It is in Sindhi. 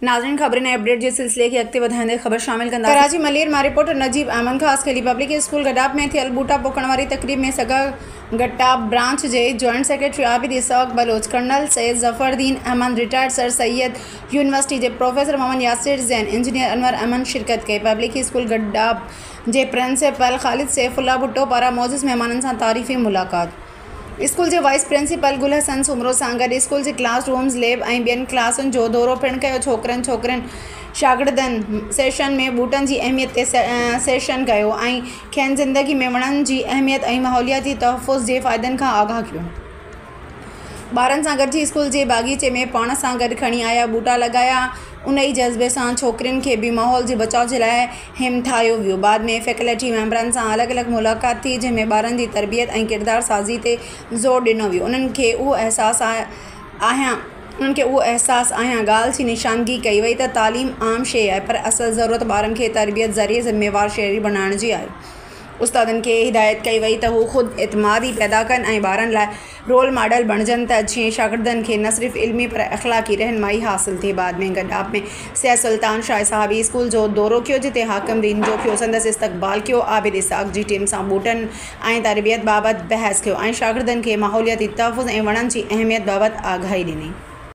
ناظرين خبرن ۽ اپڊيٽ جي سلسلي کي اڳتي وڌائيندي خبر شامل ڪنداسين. ڪراچي ملير مان reporter Najeeb Ahmed Khaskheli public school Gadap ۾ ٿيل ٻوٽا پوکڻ واري تقريب ۾ سگا گڏاپ برانچ جي joint secretary Abid Ishaq Baloch, colonel Syed Zafar Uddin Ahmed, retired Sir Syed university جي پروفيسر محمد ياسر زين، انجنيئر انور احمد شرڪت ڪئي. پبلڪ اسڪول گڏاپ جي پرنسپل خالد سيف الله ڀٽو پاران معزز مهمانن سان تعارفي ملاقات. اسڪول جي وائيس پرنسپل گل حسن سومرو سان گڏ اسڪول جي ڪلاس رومز، ليب ۽ ٻين ڪلاسن جو دورو پڻ ڪيو. ڇوڪرن ڇوڪرين شاگردن سيشن ۾ ٻوٽن جي اهميت تي سيشن ڪيو ۽ کين زندگي ۾ وڻن جي اهميت ۽ ماحولياتي تحفظ جي فائدن کان آگاهه ڪيو. ٻارن سان گڏجي اسڪول جي باغيچي ۾ پاڻ سان گڏ کڻي آيا ٻوٽا لڳايا. ان ئي جذبي سان ڇوڪرين کي به ماحول جي بچاء جي لاء همٿايو ويو. بعد ۾ فيڪلٽي ميمبرن سان الڳ الڳ ملاقات ٿي جنهن ۾ ٻارن جي تربيت ۽ ڪردار سازي تي زور ڏنو ويو. انهن کي اهو احساس آهيان انهن کي اهو احساس آهيان ڳالهه جي نشاندگي ڪئي وئي ته تعليم عام شيء آهي پر اصل ضرورت ٻارن کي تربيت ذريعي ذميوار شهري بڻائڻ جي آهي. استادن کي هدايت ڪئي وئي ته هو خود اعتمادي پيدا ڪن ۽ ٻارن لاء رول ماڊل بڻجن ته جيئن شاگردن کي نه صرف علمي پر اخلاقي رهنمائي حاصل ٿئي. بعد ۾ گڏاپ ۾ سيد سلطان شاهه صحابي اسڪول جو دورو ڪيو جتي حاڪم دين جوکيو سندس استقبال ڪيو. عابد اسحاق جي ٽيم سان ٻوٽن ۽ تربيت بابت بحث ڪيو ۽ شاگردن کي ماحولياتي تحفظ ۽ وڻن جي اهميت بابت آگاهي ڏني.